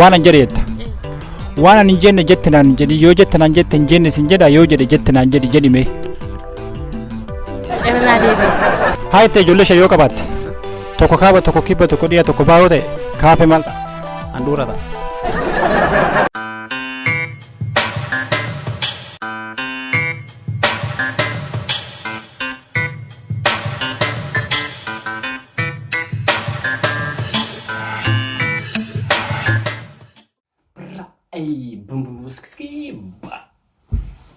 Waan an jedhe jetta. Waan an hin jenne jette naan hin jedhi, yoo jette naan jette hin jenne sin jedha, yoo jedhe jette naan jedhi jedhi mee. Irra naa deebi'i. Haa itti ijoollee shan yoo qabaatte, tokko kaaba, tokko kibba, tokko dhiha, tokko baha yoo ta'e, kaafe maal ta'a? Handhuura ta'a.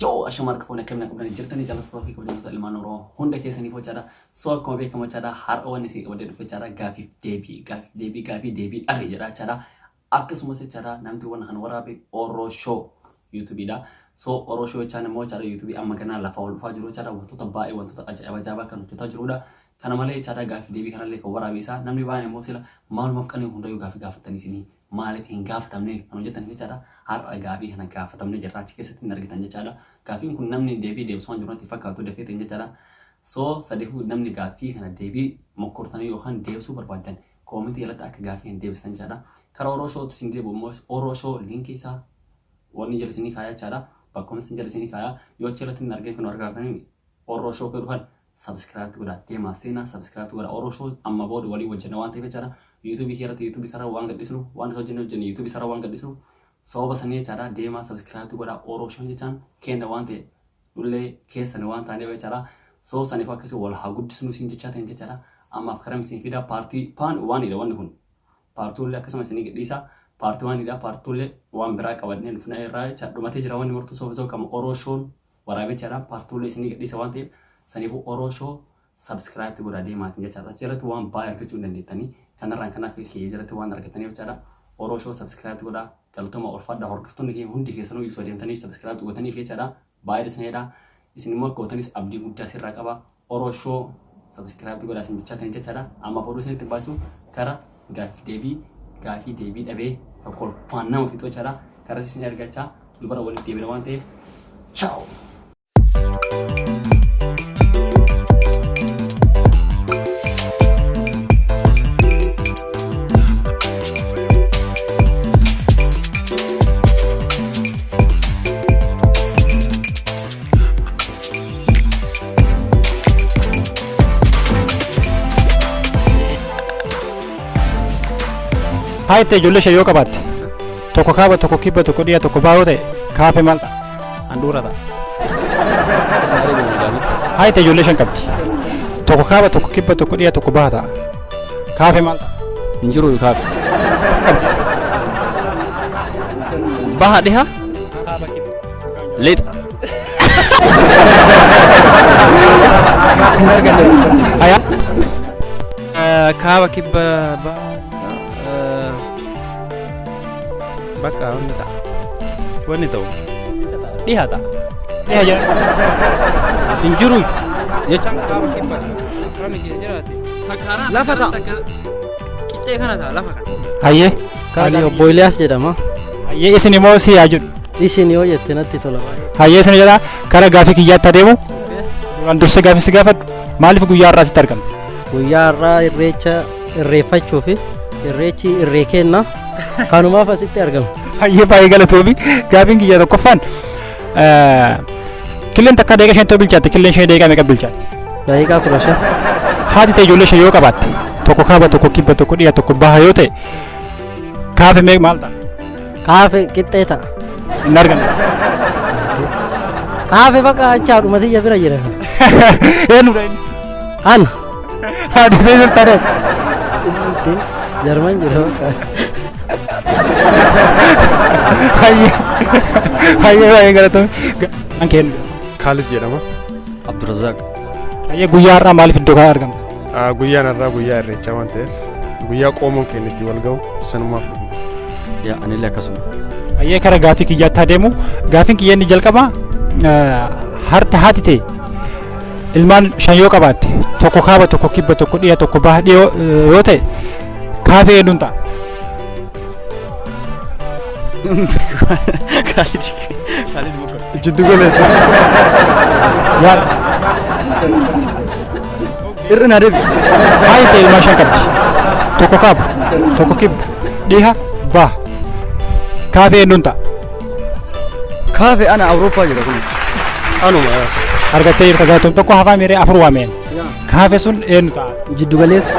Yoo ashama harka fuune akkamiin akka qabdanii jirtanii jaallattoota fi kabajamtoota ilmaan Oromoo hunda keessaniif hojaadha. So akkuma beekamu jechaadha, har'a wanni isin qabadee dhufe jechaadha, gaafiif deebii, gaafiif deebii, gaafii deebii dhabe jedha jechaadha. Akkasumas jechaadha, namni waan kana waraabe Oro Show YouTubeidha. So Oro Show jechaan immoo jechaadha, YouTube amma ganaa lafa ol dhufaa jiru jechaadha, wantoota baay'ee, wantoota ajaa'iba ajaa'ibaa kan hojjetaa jirudha. Kana malee jechaadha, gaafii deebii kanallee kan waraabe isaa. Namni baay'een immoo sila maalumaaf qanii hundayyuu gaafii gaafattanii isinii maaliif hin gaafatamne kan hojjetan jechaadha. Har'a gaafii kana gaafatamne jirra, achi keessatti hin argitan jechaadha. Gaafiin kun namni deebii deebisuu waan jiru natti fakkaatu dafee ta'in jechaadha. So sadiifuu namni gaafii kana deebii mokkortanii yookaan deebisuu barbaaddan koomentii jalatti akka gaafii kana deebisan jechaadha. Karaa Oro Showtu isin deebi'u immoo Oro Show liinkii isaa wanni jala isinii kaayaa jechaadha. Bakka isin jala isinii kaayaa, yoo achi irratti hin argin kan argaatanii Oro Show kan dhufan subscribe godhaa, deemaa seenaa subscribe godhaa. Oro Show amma booda walii wajjin waan ta'eef jechaadha. YouTube irratti YouTube sarara waan gadhiisnu, waan hojjennu hojjennu YouTube sarara waan gadhiisnu sababa sanii jechaadha, deemaa subscribe godhaa. Oro Show jechaan kenna waan ta'e nullee keessan waan taaneef jechaadha. So saniif akkasii wal haa guddisnu siin jechaa ta'in jechaadha. Ammaaf karaa isin fida paartii paan waanidha wanni kun. Paartuullee akkasuma isinii gadhiisa. Paartii waanidha, paartuullee waan biraa qabannee dhufna irraa jecha dhumatee jira wanni martuu soofisoo kama Oro Shown waraabee jechaadha. Paartuullee isinii gadhiisa waan ta'eef saniifuu Oro Show subscribe godhaa deemaatiin jechaadha. Achi jalatti waan baay'ee argachuu hin dandeettanii. Kanarraan kanaaf kiyya jalatti waan argataniif jechaadha. Oro Show subscribe godhaa. Galatoomaa, ulfaadhaa, hordoftoonni keenya hundi keessanuu ibsuu adeemtanii subscribe gootaniif jechaadha. Baay'ee isinidha. Isin immoo akka gootanis abdii guddaa sirraa qaba. Oro Show subscribe godhaa isin jechaa ta'in jechaadha. Amma fuudhuu isinitti baasu kara gaaffii deebii, gaafii deebii dhabee kolfaan nama fixu jechaadha. Karaa isin argachaa dubara walitti deebina waan ta'eef. Ciao! Haa itti ijoollee shan yoo qabaatte, tokko kaaba, tokko kibba, tokko dhiha, tokko baha yoo ta'e, kaafe maal ta'a? Handhuura ta'a. Haa itti ijoollee shan qabdi. Tokko kaaba, tokko kibba, tokko dhiha, tokko baha ta'a. Kaafe maal ta'a? Hin jiru kaafe. Baha, dhiha, lixa. Hin arganne. Hayaa. Kaaba, kibba, baha, bakka wanni ta'a. Wanni ta'u dhiha ta'a. Dhiha jedha. Hin jiru jechaan kaaba, kibba afran ishee jiraate. Lafa ta'a. Qixxee kana ta'a, lafa kana. Hayyee. Ani obbo Iliyaas jedhama. Hayyee, isin immoo si yaa jedhu. Isin yoo jette natti tola baay'ee. Hayyee, isin jedha. Kara gaafii kiyyaatti adeemu. Duraan dursee gaafii si gaafadhu. Maaliif guyyaa har'aa sitti argamte? Guyyaa har'aa irreecha irreeffachuu fi irreechi irree kenna. Kanumaaf asitti argama. Hayyee, baay'ee galatoomi. Gaafiin kiyya tokkoffaan, killeen takka daqiiqa shan ta'uu bilchaatte, killeen ishee daqiiqaa meeqa bilchaatte? Daqiiqaa 15. Haati ta'e ijoollee shan yoo qabaatte, tokko kaaba, tokko kibba, tokko dhiha, tokko baha yoo ta'e, kaafe meeqa maal ta'a? Kaafe qixxee ta'a. Hin arganne. Kaafe bakka achi haadhuma tiyya bira jira. Eenyudha inni? Ana. Haati bee jirtane. Jarman jira bakka. Hayyee. Hayyee, baay'ee galatoomi. Kan kennu. Kaalid jedhama. Abdurrazaaq. Hayyee, guyyaa har'aa maaliif iddoo kana argamte? Guyyaan har'aa guyyaa irreechaa waan ta'eef, guyyaa qoomoon keenya itti wal ga'u sanumaaf dhufne. Yaa, anillee akkasuma. Hayyee, kara gaafii kiyyaatti adeemu. Gaafiin kiyya inni jalqaba, harta haati ta'e ilmaan shan yoo qabaatte, tokko kaaba, tokko kibba, tokko dhiha, tokko baha dhiyoo yoo ta'e, kaafee eenyuun ta'a? Kaalid. Kaalid Mokor. Jiddu galeessa. Yaa. Irra naa deebi. Haati ta'e ilmaan shan qabdi. Tokko kaaba, tokko kibba, dhiha, baha. Ka hafe eenyuun ta'a? Ka hafe ana Awurooppaa jira kun. Anuma. Argattee jirta, galatoom. Tokko hafaa meeree afur waameen. Ka hafe sun eenyu ta'a? Jiddu galeessa.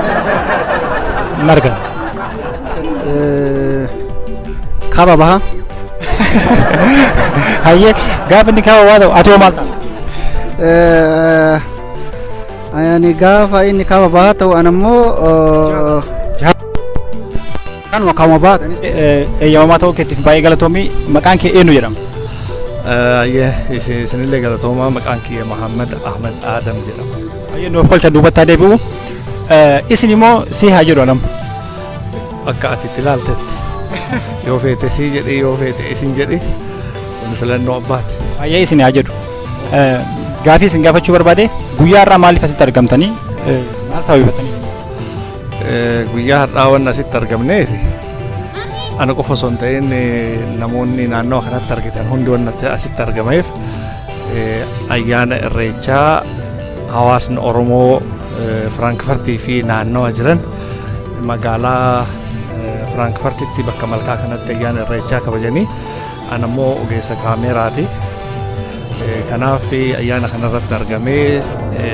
Hin argan. Kaaba baha. Hayyee, gaafa inni kaaba waa ta'u ati hoo maal ta'a? Ani gaafa inni kaaba baha ta'u ana immoo kanuma kaaba baha ta'anis. Eeyyamamaa ta'uu keetiif baay'ee galatoomi. Maqaan kee eenyu jedhama? Isinillee galatoomaa. Maqaan kiyya Muhammad Ahmed Adam jedhama. Hayyee, nuuf kolcha duubatti haa deebi'u. Isin immoo si haa jedhu anam. Akka ati itti ilaaltetti. Yoo feete si jedhi, yoo feete isin jedhi, kun filannoo abbaati. Hayyee, isin haa jedhu. Gaafii isin gaafachuu barbaade, guyyaa har'aa maaliif asitti argamtanii, maal sababeeffatanii? Guyyaa har'aa wanni asitti argamneef ana qofa osoo hin ta'in namoonni naannoo kanatti argitan hundi wanni asitti argameef ayyaana Irreechaa hawaasni Oromoo Firaankfartii fi naannawa jiran magaalaa Firaankfartitti bakka malkaa kanatti ayyaana Irreechaa kabajanii, ana immoo ogeessa kaameeraati. Kanaaf ayyaana kanarratti argamee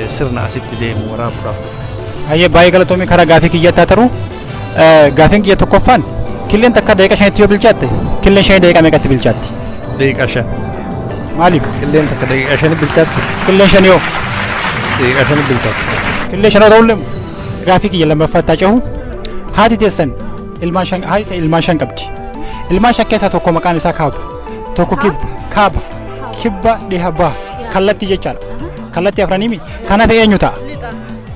sirna asitti deemu waraabuudhaaf dhufe. Hayyee, baay'ee galatoomii. Karaa gaafii kiyyaatti haa taru. Gaafiin kiyya tokkoffaan, killeen takka daqiiqa 5tti yoo bilchaatte, killeen shanii daqiiqa meeqatti bilchaatti? Daqiiqa 5. Maaliif? Killeen takka daqiiqa 5 bilchaatti. Killeen shanii hoo? Daqiiqa 5 bilchaatti. Killee shanoo ta'ullee. Gaafii kiyya lammaffaatti haa cehu. Haati teessan ilmaan shan, haati ta'e ilmaan shan qabdi. Ilmaan shan keessaa tokko maqaan isaa kaaba. Tokko kibba, kaaba, kibba, dhiha, baha. Kallattii jechaadha. Kallattii afraniimi. Kanaaf eenyu ta'a?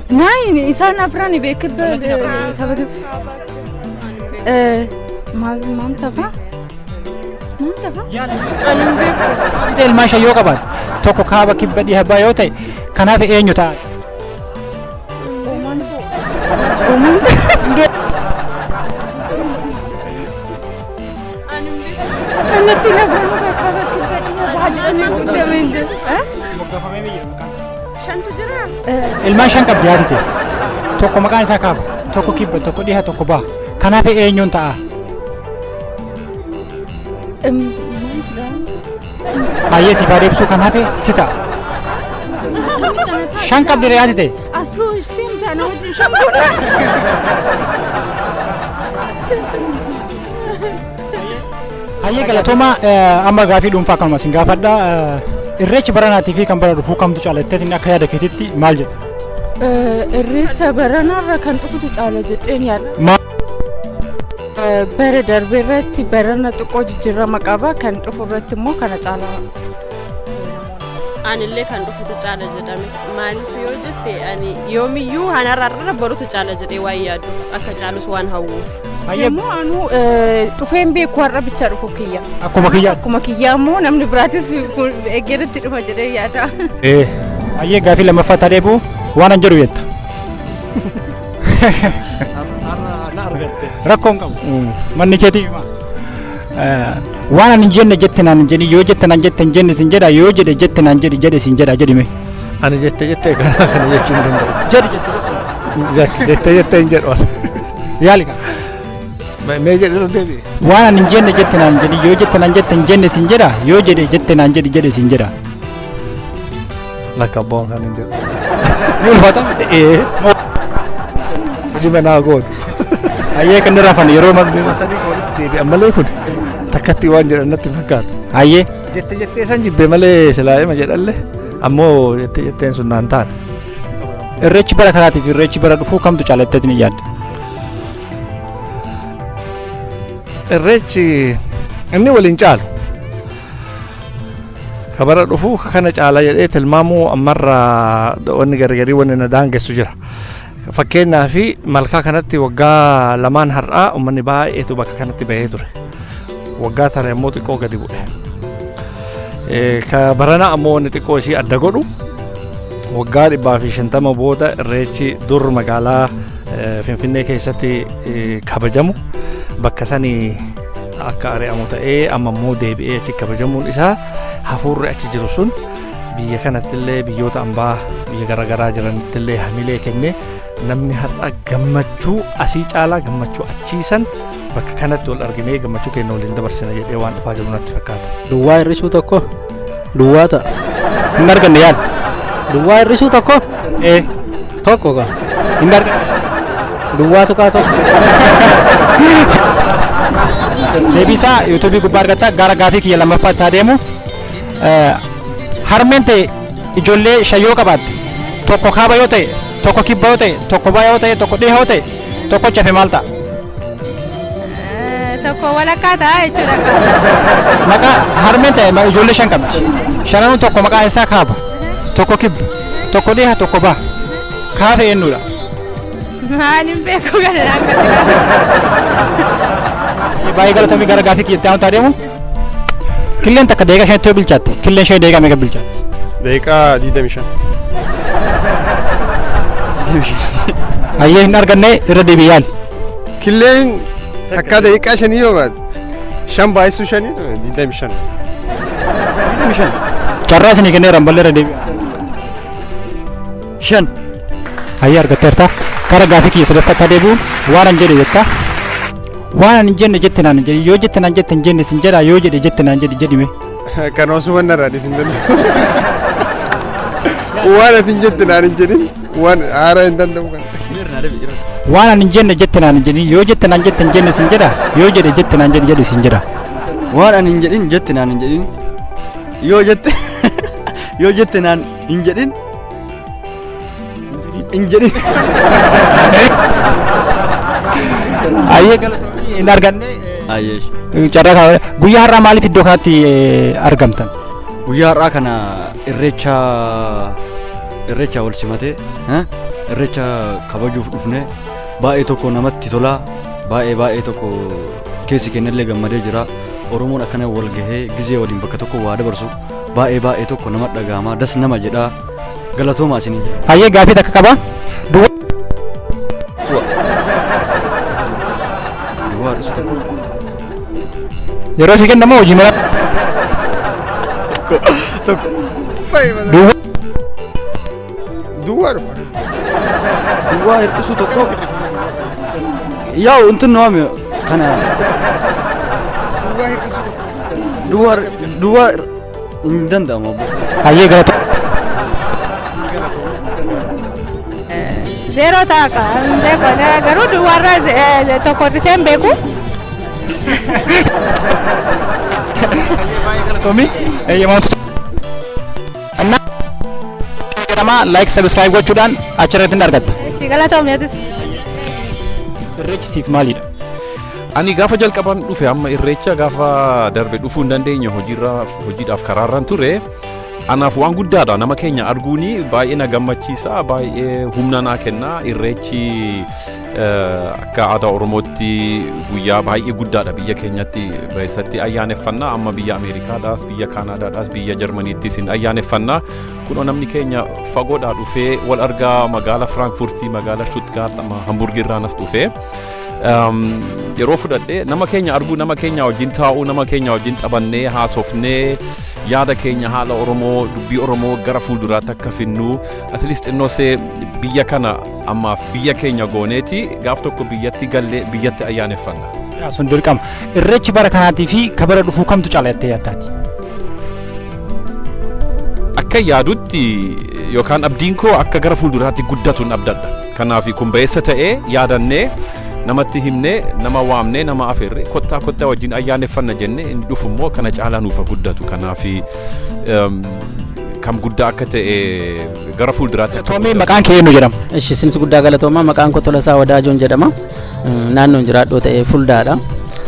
Naayin isaan afran beekibba kabaka. Maal maal tafa? Maal tafa? Ani hin beeku. Haati ta'e ilmaan shan yoo qabaate, tokko kaaba, kibba, dhiha, baha yoo ta'e, kanaaf eenyu ta'a? Uumaan ta'u. Uumaan ta'u. Kallattiin afran kaaba, kibba, dhiha, baha jedhamee guutamee hin jiru. Moggaafamee jira maqaan. Shantu jira? Ilmaan shan qabdi haati ta'e. Tokko maqaan isaa kaaba, tokko kibba, tokko dhiha, tokko baha. Kanaaf eenyuun ta'a? Maal jedhama? Hayyee, siif haa deebisuu, kan hafe si ta'a. Shan qabdi haati ta'e. Asuu ishtiin taana wajjin shan godha. Hayyee, galatoomaa. Amma gaafii dhuunfaa akkanuma isin gaafadha. Irreechi baranaatii fi kan bara dhufuu kamtu caala inni akka yaada keetitti maal jedha? Irreessa baranaarra kan dhufutu caala jedheen yaada. Maal? Bara darbe irratti barana xiqqoo jijjiirama qaba, kan dhufu irratti immoo kana caala. Anillee kan dhufutu caala jedhame. Maaliif yoo jette, ani yoomiyyuu hanarra har'a borutu caala jedhee waan yaaduuf, akka caalus waan hawwuuf. Yommuu anuu dhufeen beeku har'a bichaa dhufu kiyya. Akkuma kiyyaatti. Akkuma kiyyaa immoo namni biraatis eeggeetti dhufa jedhee yaada. Hayyee, gaafii lammaffaa taa deebi'u, waan an jedhu jetta. Na argatte. Rakkoo hin qabu. Manni keetii himaa. Waan an hin jenne jette naan hin jedhi, yoo jette naan jette hin jenne sin jedha, yoo jedhe jette naan jedhi, jedhe sin jedha jedhime. Ani jette jettee kana jechuu hin danda'u. Jedhi, jette jette. Jette jettee hin jedhu. Yaali kana. Mee jedhi, irra deebi'e. Waan an hin jenne jette naan hin jedhi, yoo jette naan jette hin jenne sin jedha, yoo jedhe jette naan jedhi, jedhe sin jedha. Lakka abboon kan hin jedhu. Ni ulfaata? Ee. Hojii manaa goonu. Hayyee, kan irraa afan yeroo Matanii walitti deebi'an malee kun takkatti waan jedhan natti fakkaata. Hayyee. Jette jettee san jibbe malee silaa hima jedhalle, ammoo jette jetteen sun naan taane. Irreechi bara kanaatii fi irreechi bara dhufuu kamtu caala jetteetiin hin yaadda? Irreechi inni waliin caalu. Ka bara dhufu kana caala jedhee tilmaamuu ammarraa wanni gargarii wanni na daangessu jira. Fakkeenyaa fi malkaa kanatti waggaa lamaan har'aa uummanni baay'eetu bakka kanatti bahee ture. Waggaa tara immoo xiqqoo gadi bu'e. Ka baranaa ammoo wanni xiqqoo isii adda godhu, waggaa 150 booda irreechi dur magaalaa Finfinnee keessatti kabajamu bakka sanii akka ari'amu ta'ee, amma immoo deebi'ee achi kabajamuun isaa, hafuurri achi jiru sun biyya kanattillee, biyyoota ambaa biyya garaagaraa jiranittillee hamilee kennee, namni har'a gammachuu asii caalaa gammachuu achiisan Bakka kanatti wal arginee gammachuu keenya waliin dabarsina jedhee waan dhufaa jiru natti fakkaata. Duwwaa hir'isuu tokko duwwaa ta'a. Hin arganne yaala. Duwwaa hir'isuu tokko? Ee. Tokko gaa. Hin arganne. Duwwaa tuqaa tokko. Deebisaa yuutuubii gubbaa argatta gara gaafii kiyya lammaffaatti haa deemu. Harmeen ta'e ijoollee shan yoo qabaatte tokko kaaba yoo ta'e tokko kibba yoo ta'e tokko baha yoo ta'e tokko dhiha yoo ta'e tokkochi hafe maal ta'a? Tokko walakkaa ta'a jechuudha. Maqaa harmeen ta'e ijoollee shan qabdi. Shananuu tokko maqaan isaa kaaba tokko kibba tokko dhiha tokko baha. Kaafe eenyudha? Maal hin beeku kana Baay'ee galatoomii gara gaafii kiyyatti aanutti adeemu. Killeen takka daqiiqaa shanitti yoo bilchaatte killeen shan daqiiqaa meeqa bilchaatti? Daqiiqaa 25. Hayyee hin arganne irra deebi'i yaali. Killeen takka daqiiqaa shanii yoo baate shan baay'isuu shanii 25. 25. Carraa isinii kenneera ballee irra deebi'a. Shan. Hayyee argatteerta. Gara gaafii kiyya sadaffaatti adeemu waan an jedhe jetta. Waan an hin jenne jette naan hin jedhi yoo jette naan jette hin jenne sin jedha yoo jedhe jette naan jedhi jedhime. Kan osuma narraa dhiisin danda'u. Waan ati hin jette naan hin jedhin waan haaraa hin danda'u kan. Waan an hin jenne jette naan hin jedhin yoo jette naan jette hin jenne sin jedha yoo jedhe jette naan jedhi jedhi sin jedha. Waan ani hin jedhin jette naan hin jedhin yoo jette yoo jette naan hin jedhin hin jedhin. Hayyee galatoomii hin arganne. Hayyee. Carraa kana guyyaa har'aa maaliif iddoo kanatti argamtan? Guyyaa har'aa kana irreecha irreecha wal simatee irreecha kabajuuf dhufne baay'ee tokko namatti tola baay'ee baay'ee tokko keessi kennallee gammadee jira. Oromoon akkana wal gahee gizee waliin bakka tokko waa dabarsu baay'ee baay'ee tokko nama dhagahama das nama jedha galatooma isinii jedha. Hayyee gaafii takka qaba. Duwwaa hir'isu tokko. Yeroo si kennamu hojii mara. Tokko. Duwwaa. Duwwaa dhuma. Duwwaa hir'isu tokko. Yaa'u እንትን ነው kana. Duwwaa hir'isu tokko. Duwwaa duwwaa hin danda'amu abbo. Hayyee galatoomii. Zeeroo ta'a ka hin beeku garuu duwwaarraa tokko hir'isee hin beeku. Galatoomii eeyyamamtu. Annaa jedhama like subscribe gochuudhaan achirratti hin argatta. Si galatoomii atis. Irreechi siif maalidha? Ani gaafa jalqaban dhufe amma irreecha gaafa darbe dhufuu hin dandeenye hojiidhaaf karaarran ture. Anaaf waan guddaadha nama keenya arguuni baay'ee na gammachiisa baay'ee humna naa kenna irreechi akka aadaa Oromootti guyyaa baay'ee guddaadha biyya keenyatti keessatti ayyaaneffannaa amma biyya Ameerikaadhaas biyya Kaanaadaadhaas biyya Jarmaniittis hin ayyaaneffannaa kunoo namni keenya fagoodhaa dhufee wal argaa magaala Firaanfurtii magaala Shuttgaart amma Hamburgirraan as dhufee. Yeroo fudhadhee nama keenya arguu nama keenya wajjin taa'uu nama keenya wajjin taphannee haasofnee yaada keenya haala Oromoo dubbii Oromoo gara fuulduraatti akka finnu at least xinnoo see biyya kana ammaaf biyya keenya gooneeti gaaf tokko biyyatti gallee biyyatti ayyaaneffanna. Yaa sun dirqama. Irreechi bara kanaatii fi ka bara dhufuu kamtu caala jettee yaaddaati? Akka yaadutti yookaan abdiin koo akka gara fuulduraatti guddatuun abdadha. Kanaaf kun ba'eessa ta'ee yaadannee namatti himnee nama waamnee nama afeerree kottaa kottaa wajjin ayyaaneffanna jennee hin dhufu immoo kana caalaa nuuf guddatu. Kanaaf kam guddaa akka ta'e gara fuulduraatti akka Toomii maqaan kee eenyu jedhama? Ishi isinis guddaa galatoomaa maqaan koo Tolasaa Wadaajoon jedhama. Naannoon jiraadhoo ta'e Fuldaadha.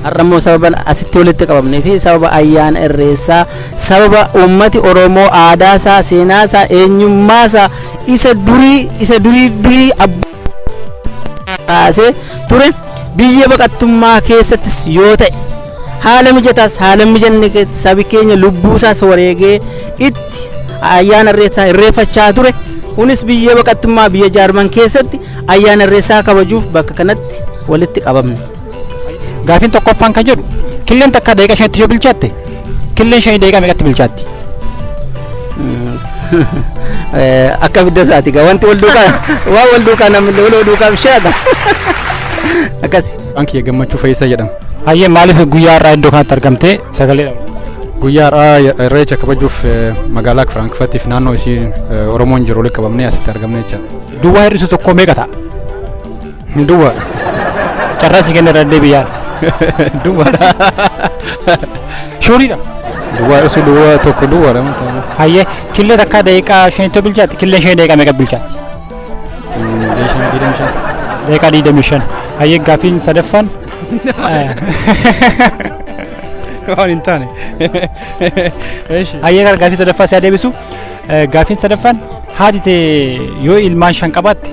Har'a immoo sababa asitti walitti qabamnee fi sababa ayyaana irreessaa sababa uummati Oromoo aadaa isaa seenaa isaa eenyummaa isaa isa durii isa durii durii kaasee ture biyya baqattummaa keessattis yoo ta'e haala mijataas haala mijanne keessatti sabi keenya lubbuu isaas wareegee itti ayyaana irreessaa irreeffachaa ture. Kunis biyya baqattummaa biyya Jaarman keessatti ayyaana irreessaa kabajuuf bakka kanatti walitti qabamne. Gaafiin tokkoffaan kan jedhu killeen takka daqiiqaa shanitti yoo bilchaatte killeen shanii daqiiqaa meeqatti bilchaatti? Akka ibidda isaati gaa wanti wal duukaa waan wal duukaa namni wal duukaa bishaata. Akkasi. Maqaan kiyya Gammachuu Fayyisaa jedhama. Hayyee, maaliif guyyaa har'aa iddoo kanatti argamtee sagalee dhabde? Guyyaa har'aa irreecha kabajuuf magaalaa Firaankfurtiif naannoo isii Oromoon jiru walitti qabamnee asitti argamne jecha. Duwwaa hir'isu tokko meeqa ta'a? Duwwaadha. Carraa si kenna, irra deebi'i yaala. Duwwaadha. Sure dha. Duwwaa hir'isu duwwaa tokko duwwaadha. Hayyee, killee takka daqiiqaa 5tti bilchaatti, killee 5 daqiiqaa meeqa bilchaatti? 25. Daqiiqaa 25. Hayyee, gaaffiin sadaffaan. Waan hin taane. Hayyee, gara gaaffii sadaffaa si adeebisu. Gaaffiin sadaffaan, haati tee yoo ilmaan shan qabaatte,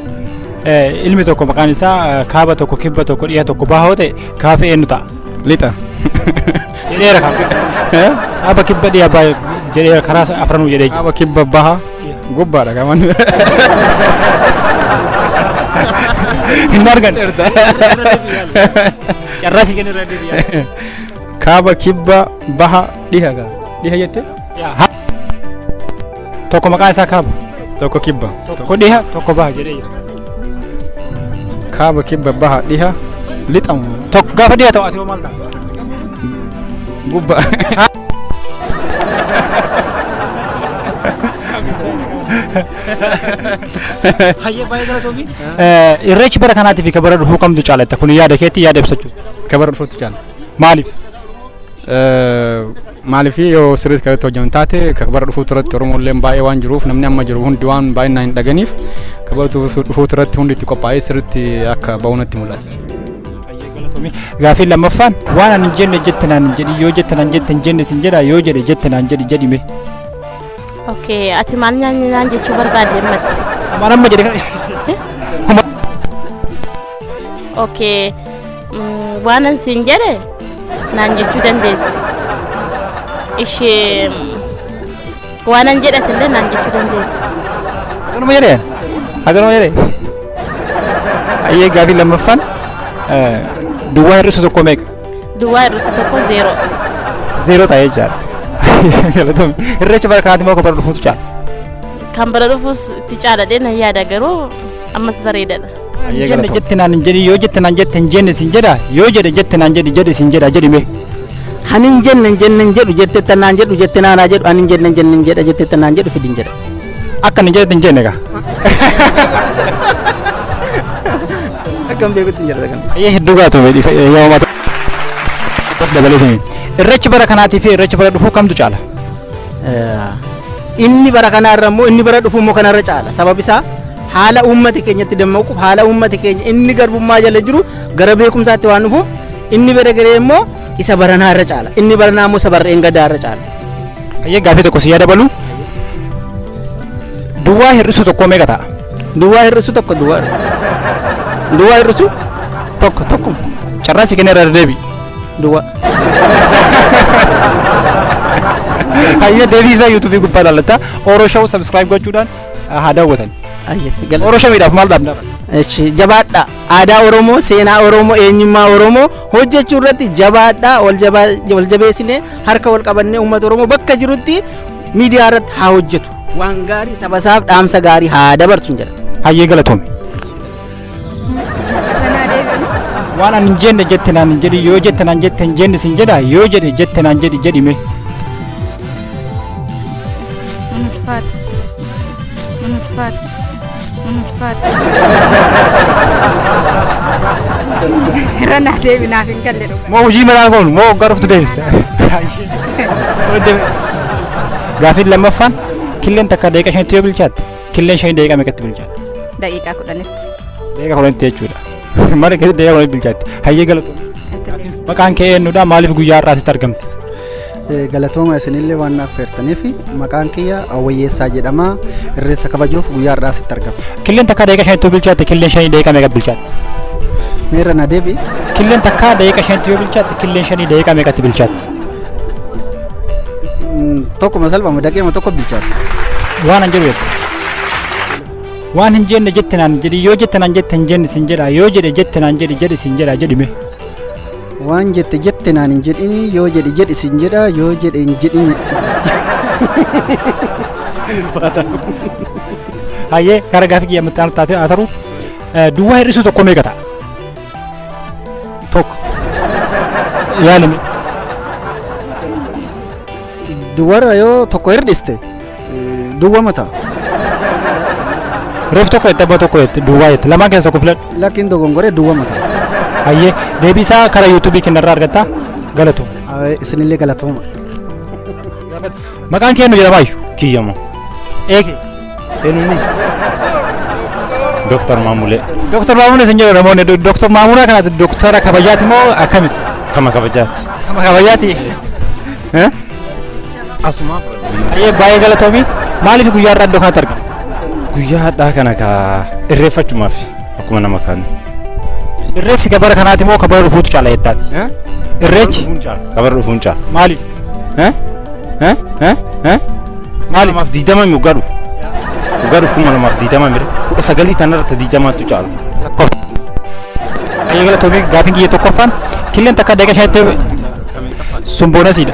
ilmi tokko maqaan isaa kaaba tokko, kibba tokko, dhiha tokko, baha yoo ta'e, gaafa eenyu ta'a? Lixa. Jedheera kaaba. Kaaba, kibba, dhiha, baha jedheera, karaa afranuu jedhee jira. Kaaba, kibba, baha gubbaadha qaban. Hin arganne. Carraa si kenna, irra deebi'i. Kaaba, kibba, baha, dhiha gaa. Dhiha jette? Tokko maqaan isaa kaaba. Tokko kibba. Tokko dhiha, tokko baha jedhee jira. Kaaba, kibba, baha, dhiha, lixa. Tokko gaafa dhiha ta'u ati hoo maal taata? Gubbaa. Hayyee, baay'ee galatoomi. Irreechi bara kanaatii fi ka bara dhufuu kamtu caalatta? Kun yaada keetti, yaada ibsachuu. Ka bara dhufuutti caala. Maaliif? Maaliif yoo sirriitti kanatti hojjetan taate, ka bara dhufuutti irratti Oromoolleen baay'ee waan jiruuf, namni amma jiru hundi waan baay'inaan hin dhaganiif, ka bara dhufuutti irratti hundi itti qophaa'ee sirriitti akka ba'u natti mul'ata. Gaaffii lammaffaan, waan ani hin jenne jette naan hin jedhi, yoo jette naan jette hin jenne sin jedha, yoo jedhe jette naan jedhi jedhime. Okay, ati maal nyaanni naan jechuu barbaadde ammatti? Waan amma jedhe kana. Okay, waan an siin jedhe naan jechuu dandeessi. Ishee waan an jedhatillee naan jechuu dandeessi. Haganuma jedhee? Haganuma jedhee? Hayyee, gaaffii lammaffaan, duwwaa hir'isu tokko meeqa? Duwwaa hir'isu tokko zeeroo. Zeeroo ta'ee jechaadha. Galatoomi. Irreecha bara kanaatti moo kan bara dhufuutu caala? Kan bara dhufuus itti caaladhee nan yaada, garuu ammas bareedadha. Hin jenne jette naan hin jedhi, yoo jette naan jette hin jenne sin jedha, yoo jedhe jette naan jedhi jedhe sin jedha jedhime. Ani hin jenne hin jenne hin jedhu, jette naan jedhu, jette naanaa jedhu, ani hin jenne hin jenne hin jedha, jette naan jedhu fidin jedha. Akka hin jedhetti hin jenne egaa. Akkam beekutti hin jedha kan. Hayyee, hedduu galatoomi, yoo mata. Bas dabalee sanii. Irreechi bara kanaatii fi irreechi bara dhufuu kamtu caala? Inni bara kanaarra immoo, inni bara dhufu immoo kanarra caala. Sabab isaa haala uummati keenyatti dammaquuf, haala uummati keenya inni garbummaa jala jiru gara beekumsaatti waan dhufuuf, inni bara garee immoo isa baranaa irra caala. Inni baranaa immoo isa barreen gadaa irra caala. Hayyee, gaaffii tokko si yaada balu. Duwwaa hir'isu tokko meeqa ta'a? Duwwaa hir'isu tokko duwwaa. Duwwaa hir'isu tokko tokkuma. Carraa si kenna, irra deebi. Duwwaa. Hayyee, deebii isaa yuutuubii gubbaa ilaallata. Oro Show subscribe gochuudhaan haa daawwatan. Oro Showiidhaaf maal dhaabna? Echi jabaadha. Aadaa Oromoo, seenaa Oromoo, eenyummaa Oromoo hojjechuu irratti jabaadha. Wal jabeessinee, harka wal qabannee, uummata Oromoo bakka jirutti miidiyaa irratti haa hojjetu. Waan gaarii saba isaaf dhaamsa gaarii haa dabarsu jedha. Hayyee, galatoomi. Waan ani hin jenne jette naan hin jedhi, yoo jette naan jette hin jenne sin jedha, yoo jedhe jette naan jedhi jedhime. Ulfaata. Ulfaata. Ulfaata. Irra naa deebi, naaf hin galle dhugaa. Moo hojii maraa goonu moo waggaa dhuftu deebiste? Gaaffiin lammaffaan, killeen takka daqiiqa 5tti yoo bilchaatte, killeen 5 daqiiqa meeqatti bilchaatte? Daqiiqaa 10tti. Daqiiqa 10tti jechuudha. Mana keessatti daqiiqa 10tti bilchaatte. Hayyee, galatoomi. Maqaan kee eenyudha? Maaliif guyyaa har'aa asitti argamte? Galatooma isinillee waan naaf affeertaniif. Maqaan kiyya Awwayyeessaa jedhama. Irreessa kabajuuf guyyaa har'aa asitti argama. Killeen takka daqiiqa 5tti yoo bilchaatte, killeen 5 daqiiqa meeqatti bilchaatte? Meerra na deebi. Killeen takka daqiiqa 5tti yoo bilchaatte, killeen 5 daqiiqa meeqatti bilchaatte? Tokkuma salphama, daqiiqama tokko bilchaatte. Waan an jedhu jette. Waan hin jenne jette naan jedhi, yoo jette naan jette hin jenne sin jedha, yoo jedhe jette naan jedhi jedhi sin jedha jedhime. Waan jette jette naan hin jedhini, yoo jedhe jedhi sin jedha, yoo jedhe hin jedhini. Hayyee, gara gaafii kiyya ammatti taatee haa ta'u. Duwwaa hir'isuu tokko meeqa ta'a? Tokko. Yaalimi. Duwwarra yoo tokko hirdhiste duwwama ta'a. Reef tokko jette, abbaa tokko jette, duwwaa jette. Lamaan keessa tokko filadhu. Lakkiin dogongoree duwwama ta'a. Hayyee, deebii isaa karaa yuutuubii kennarraa argatta. Galatooma. Isinillee galatooma. Maqaan kee eenyu jedhamaayyuu? Kiyyamo. Eeke. Eenyuni? Dooktar Maamulee. Dooktar Maamulee isin jedhu namoonni. Dooktar Maamulee kanati doktara kabajaati moo akkamiti? Kama kabajaati. Kama kabajaati. Asumaa. Hayyee, baay'ee galatoomi. Maaliif guyyaa har'aa iddoo kanatti argama? Guyyaa har'aa kana ka irreeffachumaaf akkuma nama kaanii. Irreessi ka bara kanaati moo ka bara dhufuutu caala jettaati? Irreechi? Ka bara dhufuun caala. Maaliif? Maali? 2020 waggaa dhufu. Waggaa dhufu 2020 mire. 19 tanarratti 20tu caala. Hayyee, galatoomii. Gaafiin kiyya tokkoffaan, killeen takka daqiiqaa 5tti sun boonasiidha.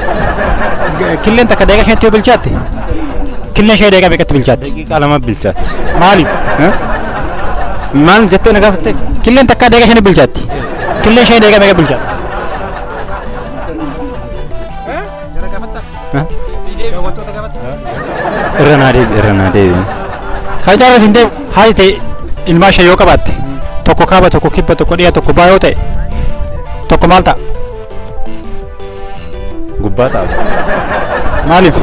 Killeen takka daqiiqaa 5tti yoo bilchaatte, killeen ishee daqiiqaa meeqatti bilchaatti? Daqiiqaa 2 bilchaatti. Maaliif? Maal jettee na gaafatte? Killeen takka daqiiqaa 5 bilchaatti. Killeen ishee daqiiqaa meeqa bilchaatti? Irra naa deebi, irra naa deebi. Kan caala siin deebi, haati ta'e ilmaan ishee yoo qabaatte, tokko kaaba, tokko kibba, tokko dhiha, tokko baha yoo ta'e, tokko maal ta'a? Gubbaa ta'a. Maaliif?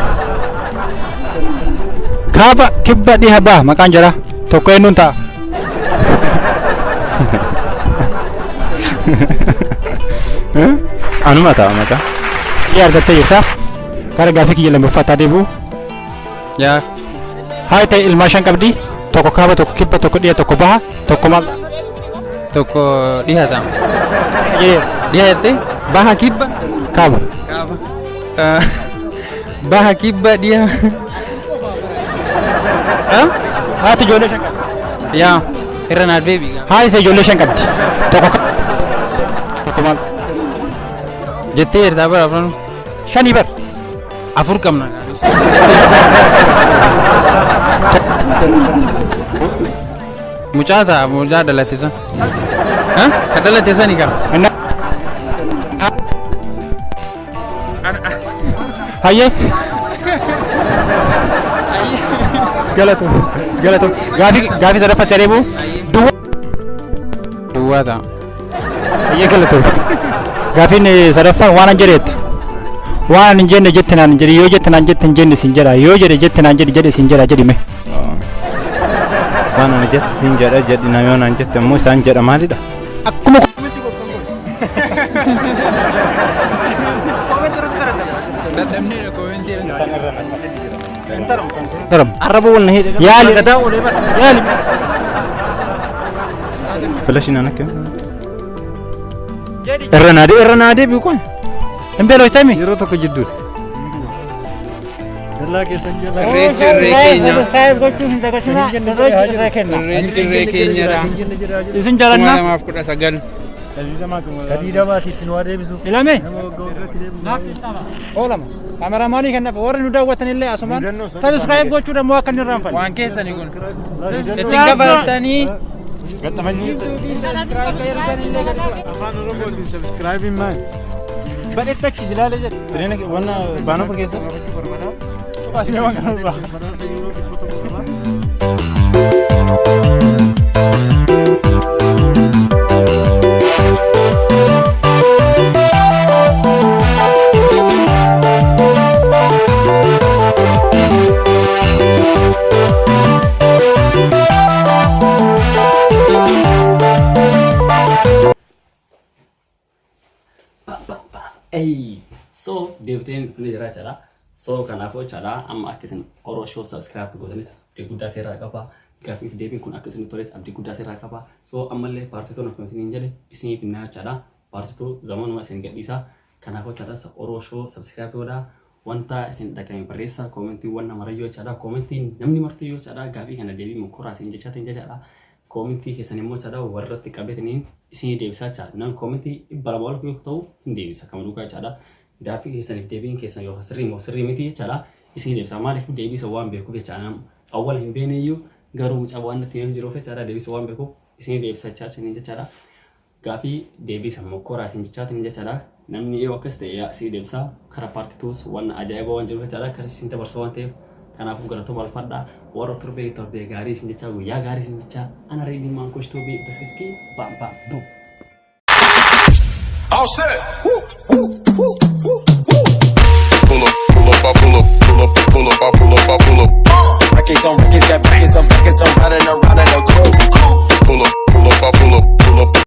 Kaaba, kibba, dhiha, baha maqaan jira, tokko eenyuun ta'a? Anuma ta'a maqaa. Dhiha argattee jirta. Gara gaaffii kiyya lammaffaatti deebi'u. Yaa. Haati ta'e ilmaan shan qabdi. Tokko kaaba, tokko kibba, tokko dhiha, tokko baha, tokko maal ta'a? Tokko dhiha ta'a. Jedheera. Dhiha jettee? Baha, kibba? Kaaba. Kaaba. Baha, kibba, dhiha. Haati ijoollee shan qabdi. Yaa. Irra naa deebi. Haati isa ijoollee shan qabdi. Tokko tokko maal? Jettee jirtaa bara afran. Shanii bar. Afur qabna. Mucaa ta'a, mucaa dhalate san. Ka dhalate sani ka. Hayyee. Galatoom. Galatoom. Gaafii sadaffaa si adeemu. Duwwaa. Duwwaa ta'a. Hayyee, galatoom. Gaafiin sadaffaan waan an jedheetta. Waan an hin jenne jette naan jedhi, yoo jette naan jette hin jenne sin jedha, yoo jedhe jette naan jedhi jedhe sin jedha jedhime. Waan ani jette siin jedha jedhi na, yoo naan jette immoo isaan jedha maalidha? Akkuma Dadhabneedha koomentii. Arraba wal na hidhe. Yaali. Gadaa oolee bara. Yaali. Filashin an akka. Irra naa deebi, irra naa deebi qoy. Hin beelooftemi? Yeroo tokko jidduudha. Dallaa keessan jala. Irreechi irree keenya. Subscribe gochuun hin dagatinaa. Irreechi irree kenna. Irreechi irree keenyadha. Isin jaalannaa? 2019. Sadii damaati itti nu adeemsisu. Ilame. Nama waggaa waggaatti deebisu. Oolama. Kaameraamaanii kennaaf warri nu daawwatan illee asumaan subscribe gochuu dammoo akka inni irraanfanne. Waan keessani kun. Ittiin kafaltanii. Afaan Oromootiin subscribe maal? Badhetti achi ilaale jedhe. Tireena wanna baanoofa keessatti. Cuqaasimee waan kana irraa. Ey, so deebitee ni jira jechaadha. So kanaafuu jechaadha, amma akka isin Oro Show subscribe gootanis abdii guddaa seerraa qaba. Gaaffiif deebiin kun akka isin toletti abdii guddaa seerraa qaba. So ammallee part two akkuma isiniin jedhe isiniif hin jechaadha. Part two zamanuma isin gadhiisa. Kanaafuu jechaadha, Oro Show subscribe godhaa. Wanta isin dhaqame barreessa, koomentiiwwan namarayyoo jechaadha. Koomentiin namni martiyyoo jechaadha, gaaffii kana deebii mokoraa isin jechaatiin jechaadha. Koomentii keessan immoo jechaadha warratti qabeetiniin isinii deebisaa jechaadha. Namni koomentii 200 ol yoo ta'u hin deebisa kama dhugaa jechaadha. Gaaffii keessaniif deebiin keessan yookaan sirrii moo sirrii miti jechaadha. Isinii deebisa. Maaliif? Deebisa waan beekuuf jechaadha. Awwala hin beekne iyyuu garuu mucaa waan natti hin jiruuf jechaadha, deebisa waan beekuuf isinii deebisa jechaa isiniin jechaadha. Gaafii deebii san mokkoraa isin jechaatiin jechaadha. Namni yoo akkas ta'e yaa sii deebisa kara part twos waan ajaa'iba waan jiruuf jechaadha. Kara isin dabarsa waan ta'eef kanaafuu galatooma alfadhaa warra torbee torbee gaarii isin jechaa guyyaa gaarii isin jechaa ana reedii maankosh tuubii baskiskii baam baam buum. All set. Woo, woo.